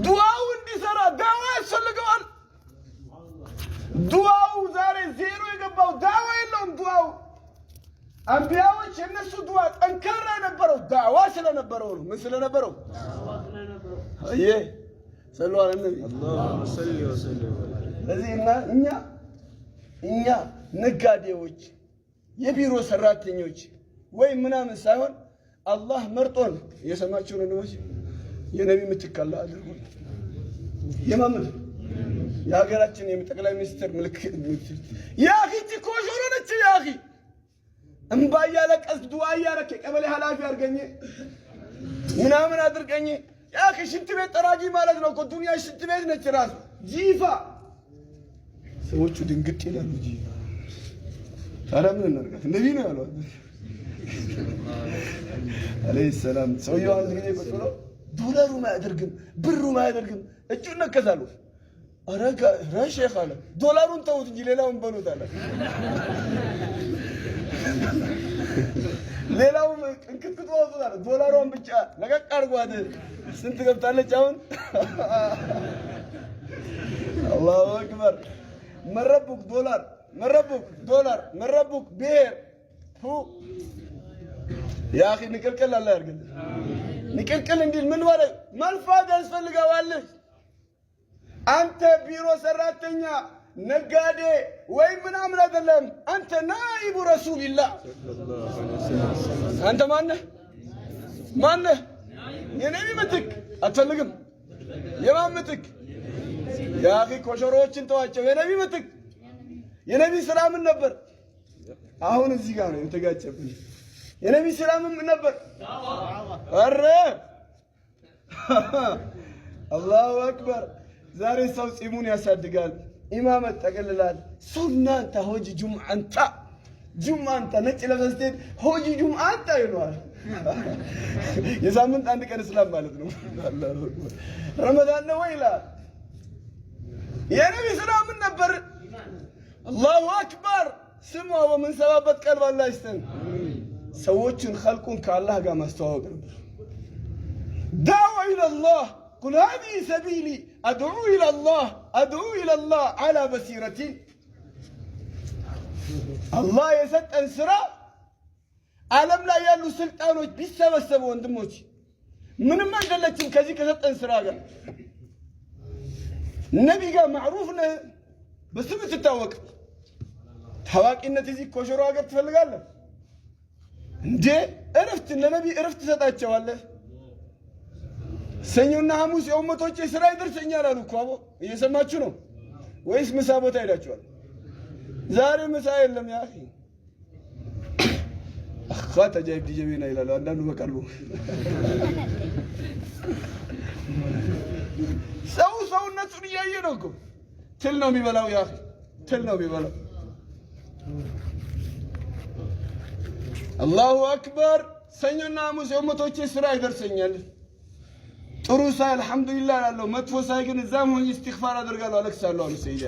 ዱዓው እንዲሰራ ዳዋ ያስፈልገዋል። ዱዓው ዛሬ ዜሮ የገባው ዳዋ የለውም። ዱዓው አንቢያዎች የእነሱ ዱዓ ጠንካራ የነበረው ዳዋ ስለነበረው ነው። ምን ስለነበረው? አየ صلوا على النبي። ስለዚህ እና እኛ ነጋዴዎች፣ የቢሮ ሰራተኞች ወይ ምናምን ሳይሆን አላህ መርጦን፣ እየሰማችሁ ነው ወንድሞች፣ የነቢ ምትክ አላህ አድርጎን። የማን? የሀገራችን የጠቅላይ ሚኒስትር ምልክት يا أخي ኮሾሮ ነች። يا أخي እምባ እያለቀስ ዱዓ እያረክ የቀበሌ ኃላፊ አድርገኝ ምናምን አድርገኝ። يا أخي ሽንት ቤት ጠራጊ ማለት ነው እኮ። ዱንያ ሽንት ቤት ነች ራሱ ጂፋ። ሰዎቹ ድንግጥ ይላሉ። ጂፋ ታዲያ ምን እናድርጋት? ነቢ ነው ያሏት عليه السلام። ሰውየው አንድ ጊዜ ቁጭ ብሎ ዶላሩም አያደርግም ብሩም አያደርግም እጁን ነከሳሉ። ኧረ ሼክ አለ፣ ዶላሩን ተውት እንጂ ሌላውን በሉት አለ። ሌላውም እንክትክቱ አውጡት። ዶላሯን ብቻ ለቀቅ አድርጓት። ስንት ገብታለች አሁን? الله أكبر። من ربك ዶላር፣ من ربك ዶላር፣ من ربك ብሔር። يا أخي ንቅልቅል አላ ያርግልን። ንቅልቅል እንዲል ምን ማለት መልፋት ያስፈልገዋል። አንተ ቢሮ ሰራተኛ፣ ነጋዴ ወይም ምናምን አይደለም። አንተ نائب رسول الله። አንተ ማነህ? ማነህ? የነቢ ምትክ አትፈልግም? የማን ምትክ? يا أخي ኮሸሮዎችን ተዋቸው። የነቢ ምትክ፣ የነቢ ስራ ምን ነበር? አሁን እዚህ ጋር ነው የተጋጨብን። የነቢ ስራ ምን ነበር? ኧረ الله أكبر። ዛሬ ሰው ጺሙን ያሳድጋል፣ ኢማመት ጠቅልላል። ሱናንታ ሆጂ ጁምዓንታ ጁምዓንታ ነጭ ለብሰህ ስትሄድ ሆጂ ጁምዓንታ ይለዋል። የሳምንት አንድ ቀን እስላም ማለት ነው። ረመዳን ነው ወይ ይላል። የነቢ ስራ ምን ነበር? الله أكبر። ስሟ በምንሰባበት ቀልብ አላህ ይስጠን። ሰዎችን ኸልቁን ከአላህ ጋር ማስተዋወቅ ነበር። دعوة إلى الله قل هذه سبيلي أدعو إلى الله أدعو إلى الله على بصيرة። አላህ የሰጠን ስራ ዓለም ላይ ያሉ ስልጣኖች ቢሰበሰቡ ወንድሞች ምንም አይደለችም ከዚህ ከሰጠን ስራ ጋር። ነቢ ጋር معروف ነህ፣ በስም ትታወቅ። ታዋቂነት እዚህ ኮሸሮ ሀገር ትፈልጋለህ እንዴ? እረፍት ለነቢ እረፍት ትሰጣቸዋለህ። ሰኞና ሐሙስ የኡመቶቼ ስራ ይደርሰኛል አሉ እኮ። አቦ እየሰማችሁ ነው ወይስ ምሳ ቦታ ሄዳችኋል? ዛሬ ምሳ የለም። يا أخي አኻ ተጃይብ ዲጀቤና ይላል አንዳንዱ በቀልቡ። ሰው ሰውነቱን እያየ ነው እኮ። ትል ነው የሚበላው። يا أخي ትል ነው የሚበላው። الله أكبر። ሰኞና ሐሙስ የኡመቶቼ ስራ ይደርሰኛል። ጥሩ ሳይ አልሐምዱሊላህ እላለሁ፣ መጥፎ ሳይ ግን እዛም ሆኜ ኢስቲግፋር አደርጋለሁ፣ አለቅሳለሁ አሉ ሰይድ።